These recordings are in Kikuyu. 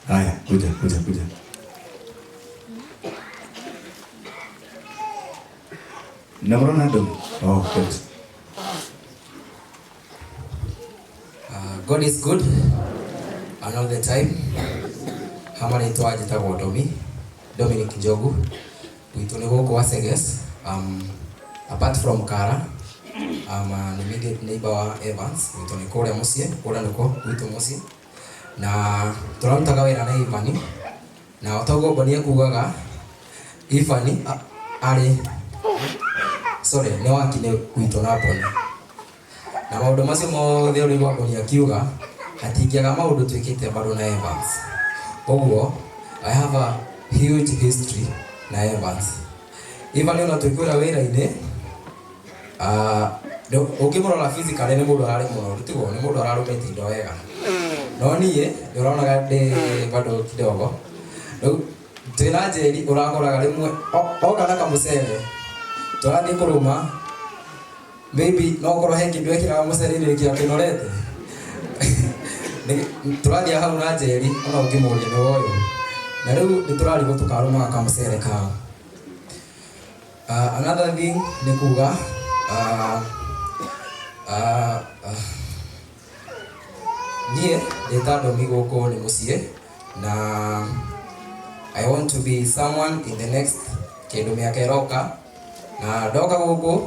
Haya, kuja kuja kuja. Namrona Domi. Oh, good. God is good and all the time. Hama rĩtwa njĩtagwo Domi, Dominic Njogu. Gwitũ nĩ gũkũ Waseges. Apart from Kara, I'm an immediate neighbor wa Evans. Gwitũ nĩ kũrĩa mũciĩ, kũrĩa nĩkuo gwitũ mũciĩ. Na tũrarutaga wĩra na Ivani. Na o ta ũguo Boni ekugaga, Ivani arĩ sorry, nĩ wakine gwitũ na Boni. Na maũndũ macio mothe ũrĩigua Boni akiuga hatingĩaga maũndũ twĩkĩte bado na Evans. Ũguo I have a huge history na Evans. Ivan ona twĩkwĩra wĩra-inĩ, ũngĩmũrora physically nĩ mũndũ ararĩ mũnoru, tiguo nĩ mũndũ ararũmĩte indo wega. No niĩ ndĩronaga ndĩ bado kidogo. Rĩu twĩna Njeri ũrakoraga rĩmwe oka na kamũcere tũrathiĩ kũrũma, maybe no korwo he kĩndũ ekĩraga mũcere-inĩ kĩa kĩnorete. Tũrathiĩ hau na Njeri ona ũngĩmũria nĩ ũyũ. Na rĩu nĩ tũrarigwo tũkarũmaga kamũcere kao. Another thing nĩ kuga niĩ ndĩ ta Domi gũkũ nĩ mũciĩ na I want to be someone in the next kĩndũ mĩaka ĩroka, na ndoka gũkũ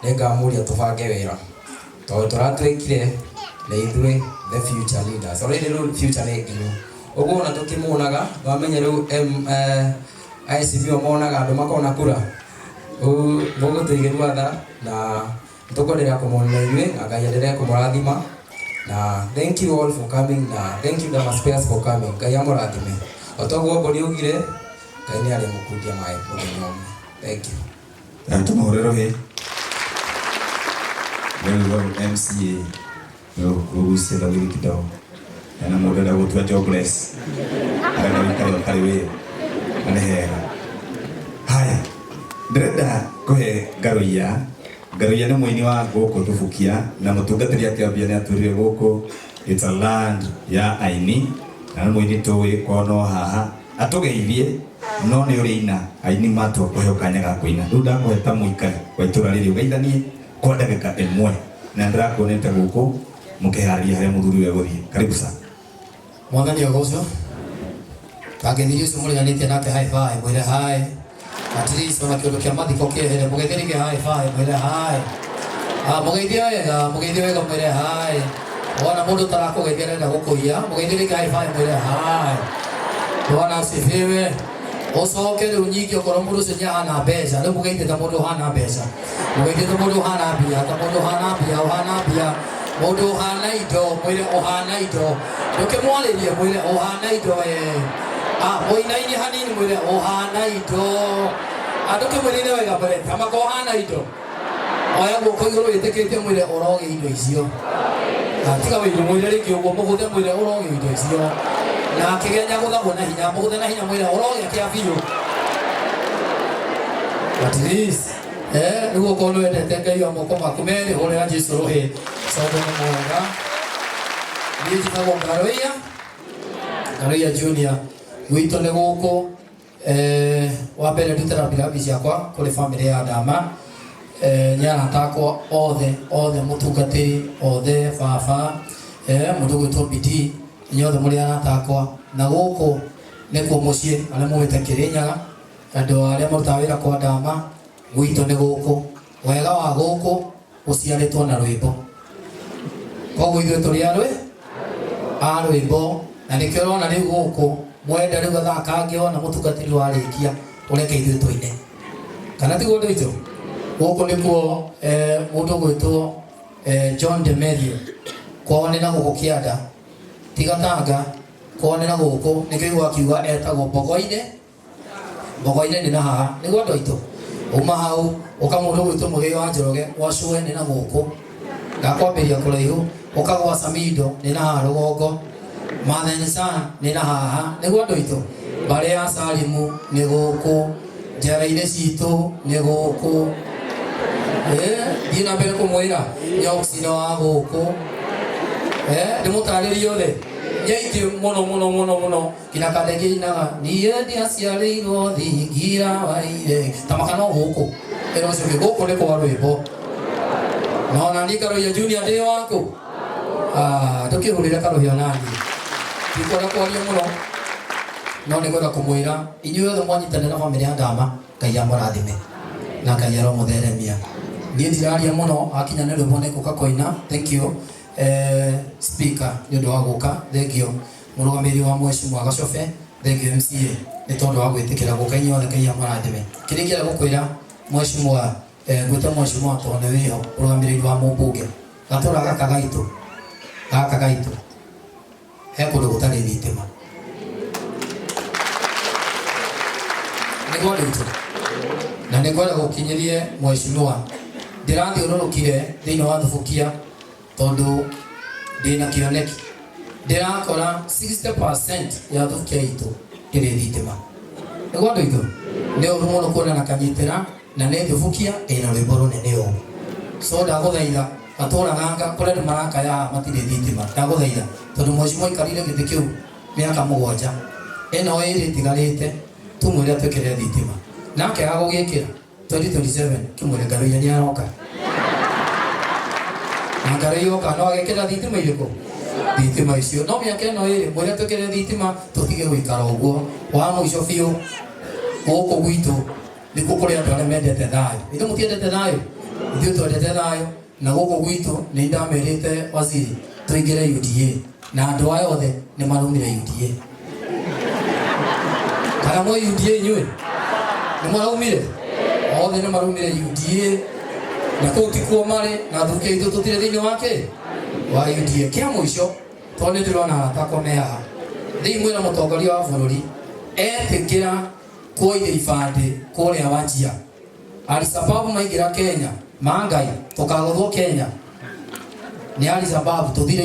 nĩngamũria tũbange wĩra tondũ tũratwĩkire nĩ ithuĩ the future leaders. Already rĩu future nĩ nginyu, ũguo ona tũkĩmuonaga wamenye rĩu ICB monaga andũ makona kura mũgũtũigĩrwo tha na tũkwenderea kũmona inyuĩ na Ngai endelee kũmũrathima. Na thank you all for coming, na thank you Dama Spares for coming. Ngai amũrathime. O toguo Boni augire, Ngai nĩ arĩmũkundia maĩ mũthenya ũmwe. Thank you. Tũmũhũre rũhĩ. Rĩu hau MCA ũgucie thawiri kidogo. Hena mũndũ enda gũtua jobless. Arenda gũikara ũtarĩ wĩra. Na nĩ hega. Haya, ndĩrenda kũhe Ngaruiya. Ngaruiya nĩ mũini wa gũkũ Thubukia na mũtungatĩri akĩambia nĩ atwĩrire gũkũ it's a land ya aini na nĩ mũini tũĩ kwao no haha atũgeithie, no nĩ ũrĩ ina aini matua kũheo kanya ga kũina. Rĩu ndakũhe ta mũikari wa itũra rĩrĩ ũgeithanie kwa ndagĩka ĩmwe, na ndĩrakuonete gũkũ mũkĩharĩria harĩa mũthuri ũyũ egũthiĩ. Karibu sana. Mwathani agocwo. Kangĩthirie ũcio mũriganĩtie nake high five, mwĩre hi. At least ona kĩũndũ kĩa mathiko kĩehere, mũgeithie high five, mwĩre hi. Ah, mũgeithie wega, mũgeithie wega, mwĩre hi. Wona mũndũ ũtarakũgeithia arenda gũkũiya, mũgeithie rĩngĩ high five, mwĩre hi. Bwana asifiwe. Ũcoke rĩu nyingĩ okorwo mũndũ ũcio nĩahana mbeca, rĩu mũgeithie ta mũndũ ũhana mbeca, mũgeithie ta mũndũ ũhana mbia, ta mũndũ ũhana mbia, ũhana mbia, mũndũ ũhana indo, mwĩre ũhana indo. Ndũkĩmwarĩrie, mwĩre ũhana indo we. Ah, mũinainie hanini, mwĩre ũhana indo. Ah, ndũkĩmwĩrĩire wega mbere tamaka ũhana indo. Oya guoko igũrũ wĩtĩkĩtie, mwĩre ũrogĩa indo icio. Ah, tiga wĩiru, mwĩre rĩngĩ ũguo, mũgũthe, mwĩre ũrogĩa indo icio. Na akĩgenya gũthagwo na hinya, mũgũthe na hinya, mwĩre ũrogĩa kĩa biũ. At least rĩu okorwo nĩ wendete Ngai wa moko maku merĩ, hũrĩra Jesu rũhĩ tondũ nĩ mwega. Niĩ njĩtagwo Ngaruiya, Ngaruiya Junior. Gwitũ nĩ gũkũ. Wa mbere ndute rambirambi ciakwa kũrĩ bamĩrĩ ya Ndama, nĩ arata akwa othe othe, mũtungatĩri othe, baba, mũndũ ũgwĩtwo Bidii, inyuothe mũrĩ arata akwa. Na gũkũ nĩkuo mũciĩ, arĩa mumĩte Kĩrĩnyaga, andũ arĩa marutaga wĩra kwa Ndama, gwitũ nĩ gũkũ. Wega wa gũkũ ũciarĩtwo na rwĩmbo, koguo ithuĩ tũrĩ arwe a rwĩmbo, na nĩkĩo ũrona rĩu gũkũ mwenda rĩu gathaa kangĩ ona mũtungatĩri warĩkia ũreke ithuĩ tũine, kana tiguo ũndũ witũ? Gũkũ nĩkuo mũndũ ũgwĩtwo John Demerio, kwao nĩ na gũkũ kĩanda, ti Gatanga, kwao nĩ na gũkũ. Nĩkĩo igua akiuga etagwo Mbogo-inĩ. Mbogo-inĩ nĩ na haha nĩguo andũ aitũ uma hau. Ũka mũndũ ũgwĩtwo Mũgĩi wa Njoroge, gwa Cũe nĩ na gũkũ, ndakwambĩria kũraihu. Ũka gwa Samindo nĩ na haha rũgongo, Mathensan nĩ na haha nĩguo andũ aitũ. Mbarĩ ya Salimu nĩ gũkũ, njara-inĩ citũ nĩ gũkũ. Thiĩ na mbere kũmwĩra nyoksi nĩ wa gũkũ. Ndĩmũtarĩrie othe. Nyaingĩ mũno mũno mũno mũno nginya kandege inaga niĩ ndiaciarĩirwo thingira wa iregi ta makano gũkũ ĩno ũcio ũngĩ gũkũ nĩ kwa rwĩmbo na ona niĩ Karoia Junior ndĩ waku ndũkĩhũrĩre Karoia naniĩ ndikwenda kwaria mũno no nĩ ngwenda kũmwĩra inyuĩ othe mwanyitanĩra na bamĩrĩ ya Ndama Ngai amũrathime na Ngai aromũtheremia. Niĩ ndiraria mũno akinya nĩ rwĩmbo nĩ ngũka kũina. Thank you speaker nĩ ũndũ wa gũka, thank you mũrũgamĩrĩri wa mheshimiwa Gacobe, thank you MCA nĩ tondũ wa gwĩtĩkĩra gũka inyuĩ othe Ngai amũrathime. Kĩrĩa ingĩenda gũkwĩra mheshimiwa ngwĩte mheshimiwa tondũ nĩ wĩho mũrũgamĩrĩri wa mũmbunge gatũra gaka gaitũ gaka gaitũ he kũndũ gũtarĩ thitima nĩguo nditũ na nĩ ngwenda gũkinyĩrie mheshimiwa ndĩrathiũrũrũkire thĩinĩ wa Thubukia tondũ ndĩna kĩoneki ndĩrakora 60% ya Thubukia itũ ndĩrĩ thitima nĩguo andũ aitũ nĩ ũru mũno kuona na kanyitĩra na nĩ Thubukia ĩna rwĩmbo rũnene ũũ so ndagũthaitha gatũra gaka kũrĩa andũ marakaya matirĩ thitima ndagũthaitha tondũ mheshimiwa aikarire gĩtĩ kĩu mĩaka 7 ĩno ĩrĩ ĩtigarĩte tumwĩre atwĩkĩre thitima nake agũgĩkĩra 2027 kĩmwĩre Ngaruiya nĩ aroka na Ngaruiya oka no agĩkĩra thitima irĩkũ thitima icio no mĩaka ĩno ĩrĩ mwĩre twĩkĩre thitima tũtige gũikara ũguo wa mũico biũ gũkũ gwitũ nĩkuo kũrĩ andũ arĩa mendete thayũ ithuĩ mũtiendete thayũ ithuĩ twendete thayũ na gũkũ gwitũ nĩ ndamerĩte waziri tũingĩre UDA na andũ aya othe nĩ marumire UDA kana mwe UDA inyuĩ nĩ maraumire othe nĩ marumire UDA na kũu tikuo marĩ na Thubukia itũ tũtirĩ thĩinĩ wake wa UDA. Kĩa mũico tondũ nĩ ndĩrona arata akwa me haha rĩu mwĩra mũtongoria wa bũrũri etĩkĩra kuoire ibandĩ kũrĩa Wajir Al-Shabaab maingĩra Kenya mangai tũkagũthwo Kenya nĩ Al-Shabaab tũthire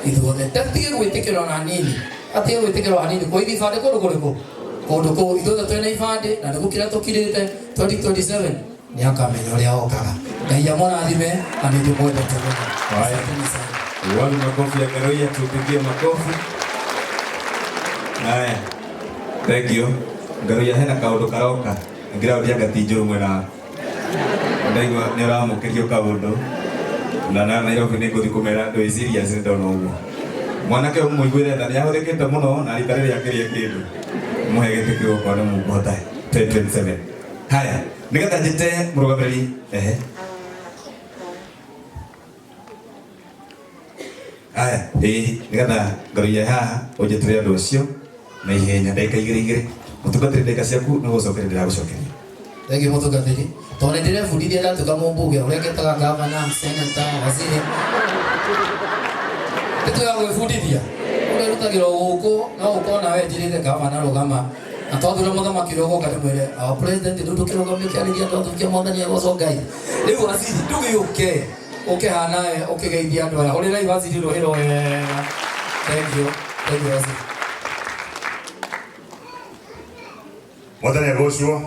ithuothe tatige gwĩtĩkĩrwo na nini atige gwĩtĩkĩrwo hanini kũithi ibandĩ kũndũ kũrĩkũ kũndũ kũu ithuothe twĩna ibandĩ na nĩ gũkira tũkirĩte 2027 nĩ akamenya ũrĩa okaga. Ngai amũrathime na nĩ ndĩmwendete mũno. Asanteni sana. Wapi makofi ya Ngaruiya, tupigie makofi. Haya. Thank you. Ngaruiya hena kaundu karoka. Ngiraũria ngati njũru mwena waku. Ndaigua nĩ ũramũkĩrio kaũndũ. Na na Nairobi nĩ ngũthiĩ kũmera ndũ serious nĩ ndona ũguo. Mwanake ũyũ mũiguĩre tha nĩ ahũthĩkĩte mũno na rita rĩrĩa akĩrĩa kĩndũ. Mũhe gĩtĩ kĩu okorwo nĩ mũkũhota 2027. Haya, nĩgetha njĩte mũrũgamĩrĩri ehe. Haya, ĩĩ nĩgetha Ngaruiya haha ũnjĩtĩre andũ acio na ihenya ndagĩka igĩrĩ igĩrĩ. Mũtungatĩri ndagĩka ciaku nĩ gũcokeria ndĩragũcokeria. Thank you mũtungatĩri tondũ nĩ ndĩrebundithia ndatuĩka mũmbunge ũrĩa ngetaga gavana, seneta, waziri nĩtuga gwĩbundithia ũrĩa rutagĩrwo gũkũ no ũkorwo nawe njĩrĩte gavana rũgama na twathura mũthamaki ũrĩa ũgoka ndĩmwĩre our president rĩu ndũkĩrũgamie ũkĩarĩria andũ athukia mwathani agocwo Ngai rĩu waziri ndũgĩũke ũke haha nawe ũkĩgeithia andũ aya hũrĩrai waziri rũhĩ wega. Thank you, thank you waziri. Mwathani agocwo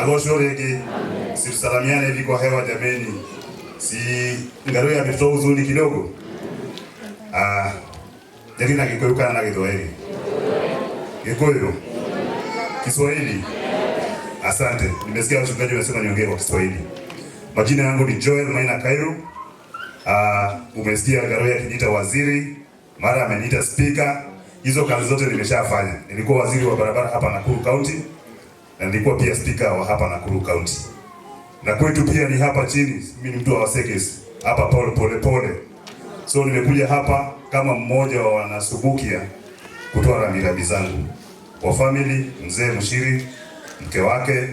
agocwo rĩngĩ. Situsalamiane hivi kwa hewa jameni, si Ngaruiya ametoa huzuni kidogo. Jadi na Gikuyu kana na Githwahili? Gikuyu, Kiswahili. Asante, nimesikia wachungaji wanasema niongee kwa Kiswahili. Majina yangu ni Joel Maina Kairu. Umesikia Ngaruiya akiniita waziri, mara ameniita speaker. Hizo kazi zote nimeshafanya. Nilikuwa waziri wa barabara hapa Nakuru County na nilikuwa pia speaker wa hapa Nakuru County. Na kwetu pia ni hapa chini, mimi ni mtu wa Wasekes, hapa pole pole pole. So nimekuja hapa kama mmoja wa wanasubukia kutoa rambirambi zangu kwa family, mzee Mshiri, mke wake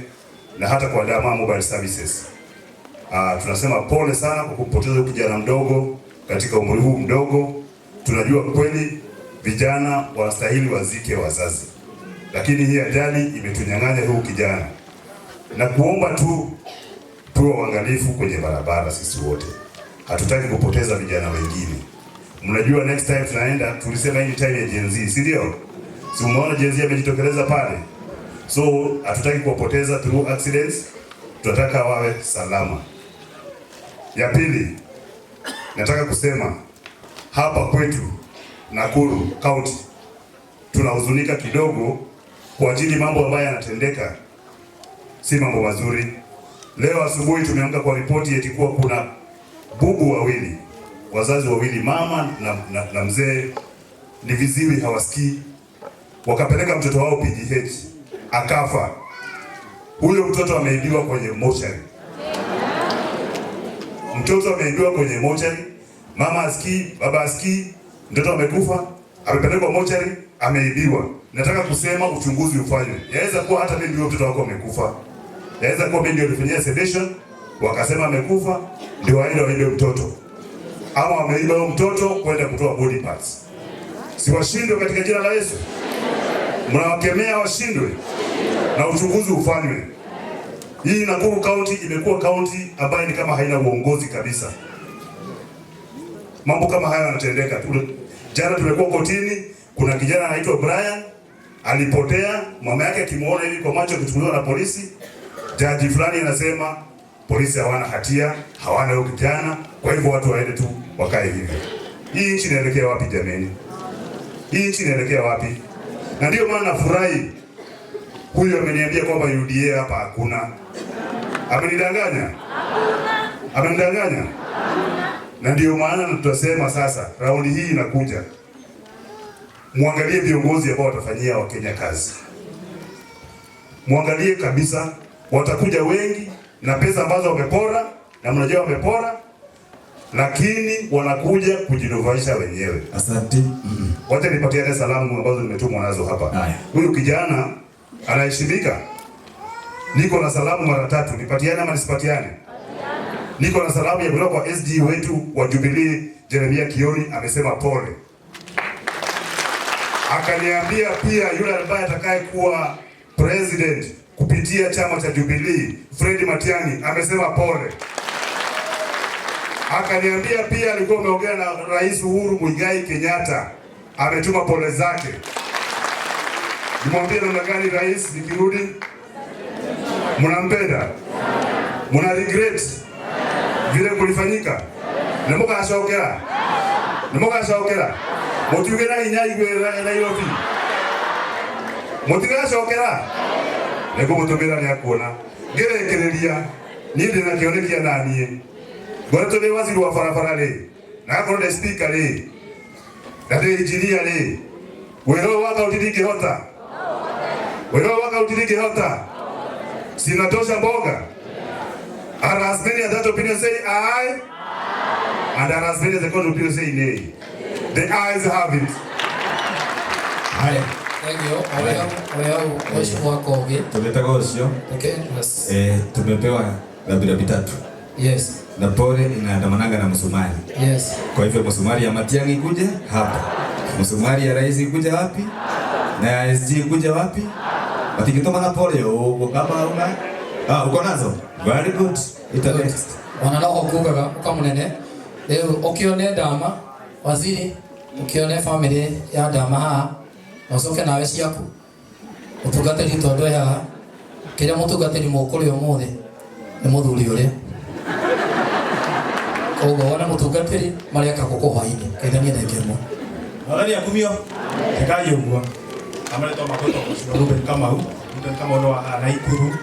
na hata kwa Dama Mobile Services. Tunasema pole sana kwa kupoteza kijana mdogo katika umri huu mdogo. Tunajua kweli vijana wanastahili wazike wazazi, lakini hii ajali imetunyang'anya huu kijana, na kuomba tu tuwe waangalifu kwenye barabara sisi wote. Hatutaki kupoteza vijana wengine. Mnajua next time tunaenda, tulisema hii ni time ya Gen Z, si ndio? Si umeona Gen Z amejitokeleza pale? So hatutaki kuwapoteza through accidents, tunataka wawe salama. Ya pili, nataka kusema hapa kwetu Nakuru County tunahuzunika kidogo kwa ajili mambo ambayo yanatendeka si mambo mazuri. Leo asubuhi tumeamka kwa ripoti eti kuwa kuna bubu wawili, wazazi wawili, mama na mzee, ni viziwi, hawasikii, wakapeleka mtoto wao PGH akafa. Huyo mtoto ameibiwa kwenye mochari, mtoto ameibiwa kwenye mochari, mama asikii, baba asikii, mtoto amekufa, amepelekwa mochari, ameibiwa. Nataka kusema uchunguzi ufanywe. Yaweza kuwa hata mimi ndio mtoto wako amekufa, yaweza kuwa mimi ndio nilifanyia sedation, wakasema amekufa, ndio waende waibe mtoto, ama wameiba huyo mtoto kwenda kutoa body parts. Si washindwe katika jina la Yesu? Mnawakemea washindwe, na uchunguzi ufanywe. Hii Nakuru County imekuwa county ambayo ni kama haina uongozi kabisa. Mambo kama haya yanatendeka. Jana tumekuwa kotini, kuna kijana anaitwa Brian alipotea, mama yake akimuona hivi kwa macho akichukuliwa na polisi. Jaji fulani anasema polisi hawana hatia, hawana huyo kijana, kwa hivyo watu waende tu wakae hivi. Hii nchi inaelekea wapi jameni? Hii nchi inaelekea wapi? Na ndio maana nafurahi huyu ameniambia kwamba UDA hapa hakuna. Amenidanganya? Amenidanganya? Na ndio maana tutasema sasa raundi hii inakuja, muangalie viongozi ambao watafanyia Wakenya kazi, muangalie kabisa. Watakuja wengi na pesa ambazo wamepora, na mnajua wamepora, lakini wanakuja kujinufaisha wenyewe. Asante. Wacha nipatiane salamu ambazo nimetumwa nazo hapa. Huyu kijana anaheshimika. Niko na salamu mara tatu, nipatiane ama nisipatiane? Niko na salamu ya kutoka kwa SG wetu wa Jubilee Jeremia Kioni, amesema pole. Akaniambia pia yule ambaye atakayekuwa president kupitia chama cha Jubilee Fred Matiang'i amesema pole. Akaniambia pia alikuwa ameongea na Rais Uhuru Muigai Kenyatta, ametuma pole zake. Nimwambie namna gani rais nikirudi? Mnampenda? Mna regret vile kulifanyika? Nimugacokera? Nimugacokera? Mutiuge na hinya igwe Nairobi? Mutigacokera? Nĩngũmũtũmĩra nĩakuona. Ngĩrĩkĩrĩria niĩ ndĩna kĩonekia na niĩ ngoretwo ndĩ waziri wa barabara rĩ, na ngakorwo ndĩ speaker rĩ, na ndĩ engineer rĩ, wĩra ũyũ wa kaunti ndingĩhota, wĩra ũyũ wa kaunti ndingĩhota. Sinatosha mboga. Are as many as that opinion say aye, and are as many as the contrary opinion say nay. The ayes have it. Haya. Thank you. Oya Mheshimiwa Kogi. Tumetoka ucio. Okay. Yes. Tumepewa rambirambi tatu. Yes. Na pole inaandamananga na msumari. Yes. Kwa hivyo msumari ya Matiang'i ikuje hapa. Msumari ya rais ikuje wapi? Na ya SG ikuje wapi? Watikitoma na pole uko kama una uko nazo. Very good. Ita next. Ona no kugaga ukamunene. Rĩu ũkĩone ndama waziri, ũkĩone family ya ndama haha na ũcoke nawe ciaku mũtungatĩri tondũ e haha kĩrĩa mũtungatĩri mũkũrĩa ũmũthĩ nĩ mũthuri ũrĩa koguo wona mũtungatĩri mareka gũkũ hwainĩ geithania na ĩngĩ ĩmwe. Mwathani akumio tekai ũguo amarĩtwa makwa Mheshimiwa Ruben Kamau. Ruben Kamau nĩ wa haha Naikuru.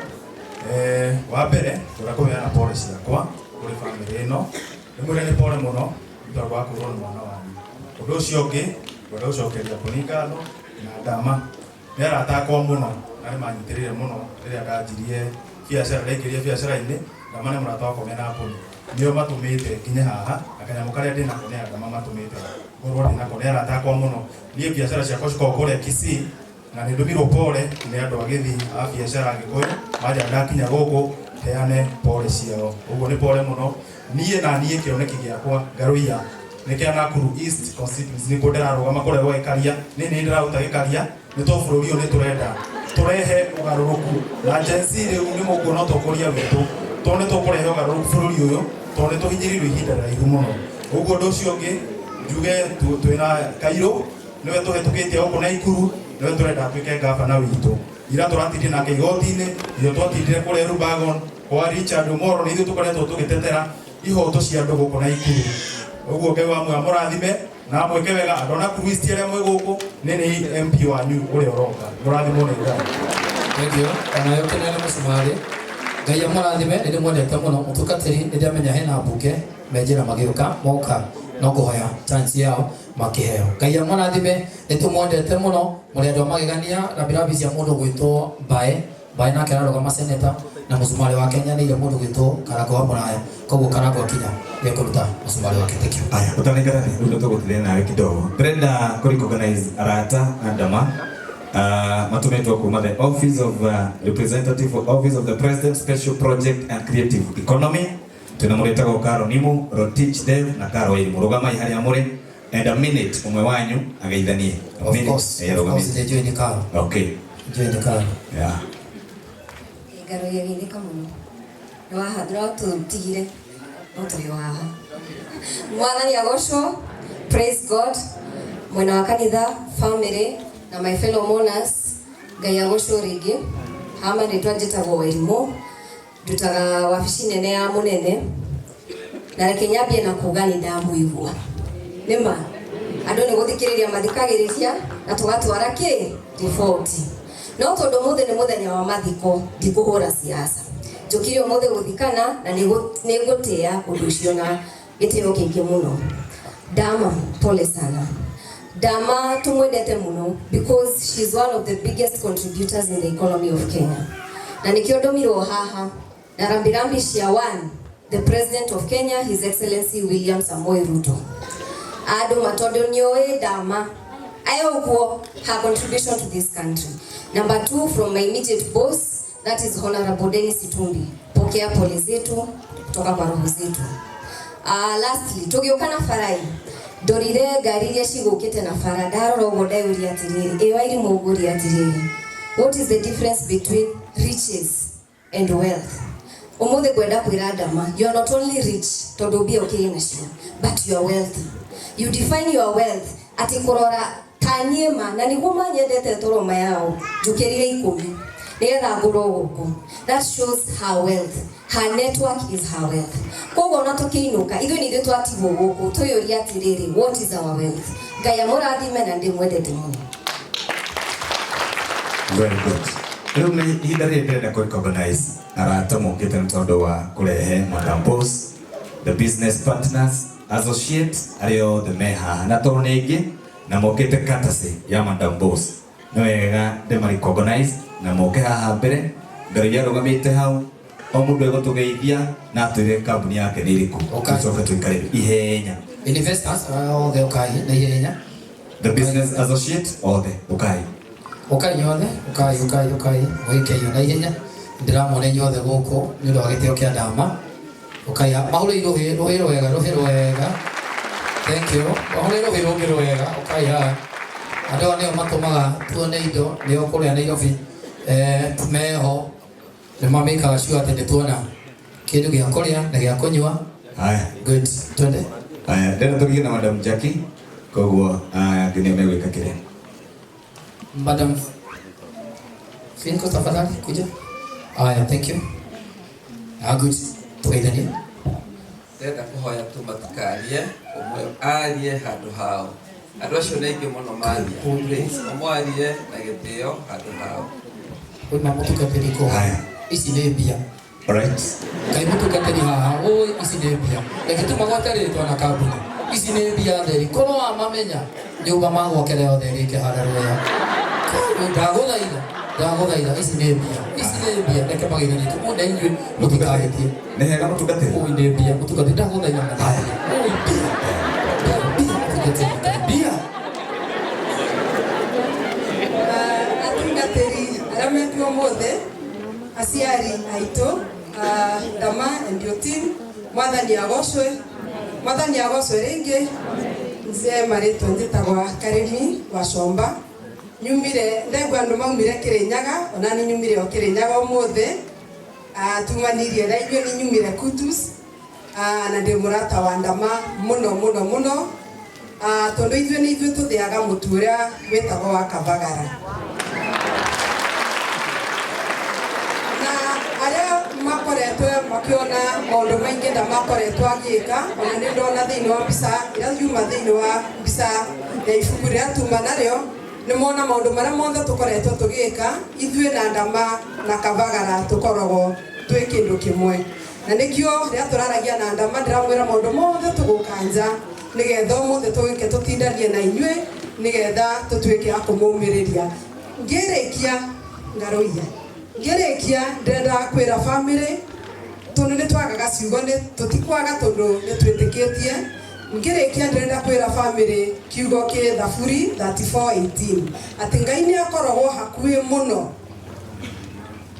Wa mbere ngwenda kũheana pole ciakwa kũrĩ bamĩrĩ ĩno, ndĩmwĩre nĩ pole mũno nĩ tondũ wa kũrwo nĩ mwana wanyu. Ũndũ ũcio ũngĩ ngwenda gũcokeria Boni ngatho na Ndama, nĩ arata akwa mũno na nĩ manyitĩrĩire mũno rĩrĩa ndanjirie biacara, ndaingĩrire biacara-inĩ. Ndama nĩ mũrata wakwa mena Boni, nĩo matũmĩte nginye haha, na kanyamũ karĩa ndĩnako nĩ Ndama matũmĩte ngorwo ndĩnako, nĩ arata akwa mũno. Niĩ biacara ciakwa cikoragwo kũrĩa Kisii, na nĩ ndũmirwo pole nĩ andũ a Gĩthii a biacara Gĩkũyũ, manja ndakinya gũkũ heane pole ciao. Ũguo nĩ pole mũno. Niĩ na niĩ kĩoneki gĩakwa Ngaruiya nĩ kĩa Nakuru East constituency, nĩkuo ndĩrarũgama kũrĩa gwa Gĩkaria. Niĩ nĩ ndĩraruta Gĩkaria, nĩ tondũ bũrũri ũyũ nĩ tũrenda tũrehe ũgarũrũku, na Gen Z rĩu nĩ mũkuona ũtongoria witũ, tondũ nĩ tũkũrehe ũgarũrũku bũrũri ũyũ, tondũ nĩ tũhinyĩrĩirio ihinda rĩraihu mũno. Ũguo ũndũ ũcio ũngĩ njuge twĩna Kairũ, nĩwe tũhetũkĩtie gũkũ Naikuru, nĩwe tũrenda atuĩke gavana witũ. Ira tũratindire nake igoti-inĩ, ithuĩ twatindire kũrĩa Rubagon kwa Richard Omoro, nĩ ithuĩ tũkoretwo tũgĩtetera ihoto cia andũ gũkũ Naikuru. Ũguo Ngai wa muoyo amũrathime, Na mwike wega andu a Nakuru East aria mwi guku ni ni MP wanyu uria uroka murathimwo ni Ngai. Thank you. Ona yo kinene mucumari. Ngai amũrathime nĩ ndĩmwendete mũno mũtungatĩri nĩ ndamenya hena mbunge me njĩra magĩũka moka no kũhoya chance yao makĩheo. Ngai amũrathime nĩ tũmwendete mũno mũrĩ andũ a magegania rambirambi cia mũndũ gwĩtwo Mbae Mbae nake ararũgama seneta na mũcumarĩ wake nyanĩire mũndũ gwĩtwo Karango wa Mũraya koguo Karango akinya nĩekũruta mũcumarĩ wake. Thank you. Aya, utanengera ni ndio tũgũtithia nawe kidogo. Ndĩrenda kũ recognize arata a Ndama matumetwo kuma the Office of Representative Office of the President Special Project and Creative Economy. Twina mũrĩtagwo Karo Nimu, Rotich Dev na Karo Wairimu. Rũgamai harĩa mũrĩ and a minute ũmwe wanyu ageithanie. A Of minute. course, Eh, of course, rũgamĩte. nĩ njũĩ nĩ Karo. Okay. Njũĩ nĩ Karo. Yeah. Ngaro ya githika muno nĩ wahathura tũtigire no tũrĩ o haha. Mwathani agocwo. Praise God. Mwena wa kanitha, family na my fellow mourners, Ngai agocwo rĩngĩ. Hama rĩtwa njĩtagwo Wairimu, ndutaga wabici nene ya mũnene, na reke nyambie na kuga nĩ ndamũigua. Nĩma andũ nĩ gũthikĩrĩria mathikagĩrĩria na tũgatwara kĩ riboti. No tondũ ũmũthĩ nĩ mũthenya wa mathiko, ndikũhũra siasa. Njũkire ũmũthĩ gũthikana na nĩngũtĩa ũndũ ũcio na gĩtĩo kĩingĩ mũno. Dama, pole sana. Dama tumwendete mũno because she's one of the biggest contributors in the economy of Kenya. Na nikĩo ndũmirwo haha na rambirambi cia one, the President of Kenya, His Excellency William Samoei Ruto. Andũ matondũ nĩoĩ Dama ayo ũguo her contribution to this country. Number two, from my immediate boss, that is Honorable Dennis Itumbi. Pokea pole zetu kutoka kwa roho zetu. Lastly, tũgĩũka na barai ndorire ngari iria cigũkĩte na bara ndarora ũguo ndeyũria atĩrĩrĩ ĩ Wairimu ũngũria atĩrĩrĩ, what is the difference between riches and wealth? Ũmũthĩ ngwenda kwĩra Ndama, you are not only rich tondũ mbia ũkĩrĩ nacio, but you are wealthy. You define your wealth atĩ kũrora ta niĩ ma na nĩguo manyendete toro yao njũkĩrire 10 nĩgetha ngũrwo gũkũ. That shows her wealth. Her network is her wealth. Koguo ona tũkĩinũka ithuĩ nĩ ithuĩ twatigwo gũkũ twĩyũrie atĩrĩrĩ, what is our wealth? Ngai amũrathime na ndĩmwendete mũno. Very good. Rĩu nĩ ihinda rĩrĩ ndĩrenda kũ recognize arata mokĩte nĩ tondũ wa kũrehe Madam Boss, the business partners, associates arĩa othe me haha na tondũ nĩ aingĩ na mokĩte courtesy ya Madam Boss. Nĩ wega ndĩma recognize na moke haha mbere Ngai arũgamĩte hau o mũndũ egũtũgeithia na atwĩre kambuni yake nĩ ĩrĩkũ. Tũcoke tũikare ihenya. Investors othe ũkai na ihenya. The business associate othe ũkai. Ũkai inyuothe, ũkai ũkai ũkai mũgĩke irio na ihenya. Ndĩramwona inyuothe gũkũ nĩ ũndũ wa gĩtĩo kĩa Ndama. Ũkai mahũrĩi rũhĩ rũhĩ rwega rũhĩ rwega. Thank you. Mahũrĩi rũhĩ rũngĩ rwega ũkai haha. Andũ aya nĩo matũmaga tuone indo nĩo kũrĩa Nairobi meho nĩ mamĩkaga sure atĩ nĩtuona kĩndũ gĩa kũrĩa na gĩa kũnyua. Haya. Good. Twende. Haya, ndĩrenda tũrige na Madam Jackie koguo aya nĩo megwĩka kĩrĩa. Madam Finko, tafadhali kuja. Haya, thank you. Good. Tugeithanie. Ndĩrenda kũhoya tu matikarie ũmwe arie handũ hao. Andũ acio nĩ aingĩ mũno maria. Please, ũmwe arie na gĩtĩo handũ hao. Ũyũ ma mũtungatĩri kũ? Ici nĩ mbia. Alright. Ngai mũtungatĩri haha, ũĩ ici nĩ mbia. Reke tu magwate rĩtwa na kambuni. Ici nĩ mbia theri. Korwo wamamenya nyũmba magwakĩra yothe ĩrĩke harĩa rũya. Ndagũthaitha, ndagũthaitha, ici nĩ mbia. Ici nĩ mbia, reke mageithanie tu. Na inyuĩ mũtikahĩtie. Nĩ hega mũtungatĩri? Ũĩ nĩ mbia, mũtungatĩri, ndagũthaitha na ndagũthaitha. Ũĩ mbia. Mbia, mbia, mũtungatĩri, mbia. Atungatĩri arĩa mekuo ũmũthĩ, aciari aitũ, Ndama and your team, Mwathani agocwe, Mwathani agocwe rĩngĩ. Nze marĩtwa njĩtagwa Karĩmi wa Comba. Nyumire ndegwa andũ maumire Kĩrĩnyaga, ona ni nyumire o Kĩrĩnyaga ũmũthĩ. Tumanirie na inyuĩ nĩ nyumire Kutus. Na ndĩ mũrata wa Ndama mũno mũno mũno. Tondũ ithuĩ nĩ ithuĩ tũthĩaga mũtu ũrĩa wĩtagwo wa Kabagara. Na arĩa makoretwo makiona maũndũ maingĩ Ndama akoretwo agĩka, ona nĩ ndona thĩinĩ wa mbica iria ciuma thĩinĩ wa mbica mbica ya ibuku rĩrĩa tuma narĩo nĩ mona maũndũ marĩa mothe tũkoretwo tũgĩka ithuĩ na Ndama na Kabagara tũkoragwo twĩ kĩndũ kĩmwe na nĩkĩo rĩrĩa tũraragia na Ndama ndĩramwĩra maũndũ mothe tũgũkanja nĩgetha ũmũthĩ tũgĩke tũtindanie na inyuĩ nĩgetha tũtuĩke a kũmũmĩrĩria. Ngĩrĩkia ngaroiya ngĩrĩkia ndĩrenda kwĩra family tondu nĩ twagaga ciugo nĩ tũtikwaga tondu nĩ twĩtĩkĩtie. Ngĩrĩkia ndĩrenda kwĩra family kiugo kĩ Thaburi 34:18 atĩ Ngai nĩ akoragwo hakuhĩ mũno.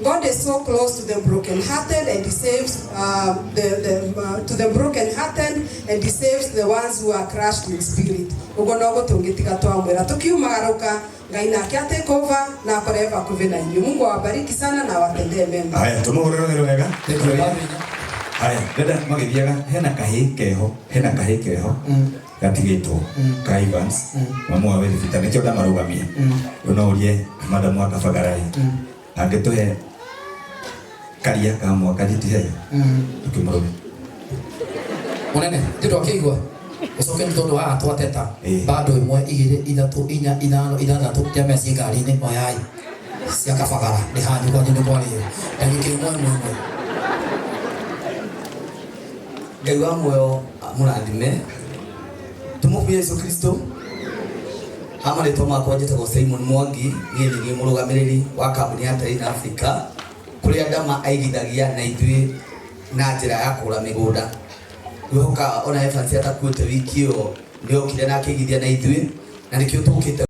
God is so close to the broken-hearted and he saves to the broken-hearted and he saves the ones who are crushed in spirit. Uguo noguo tũngĩtiga twamwĩra tukiumagaruka Ngai nake atake over na akore hakuhĩ na inyuĩ. Mungu awabariki sana na awatendee mema. Haya, tumuhurire wega. Haya, ndenda magithiaga hena kahii keho, hena kahii keho gatigitwo ka Evans mamu wa thibitarĩ nĩkĩo ndamarugamia. Rĩu no ũrie madamu wa Kabagara angĩtũhe karia ka mwaka jitihe tukĩmũrũme. Munene ndi twakĩigua ucoke nĩ tondũ haha twateta bado ĩmwe igĩrĩ ithatũ inya ithano ithathatũ ndĩame ci ngari-inĩ oyai cia Kabagara nĩ hanyu kwanyu nĩ kwarĩo ndagĩka ĩmwe ĩmwe ĩmwe. Ngai wa muoyo mũrathime tũmũkue Yesu Kristo. Ha marĩtwa makwa njĩtagwo Simon Mwangi, niĩ nĩ niĩ mũrũgamĩrĩri wa kambuni ya Terrain Africa kũrĩa Ndama aigithagia na ithuĩ na njĩra ya kũgũra mĩgũnda. Ngwĩhoka ona Evans atakuĩte wiki ĩyo nĩokire na akĩigithia na ithuĩ na nĩkĩo tũkĩte.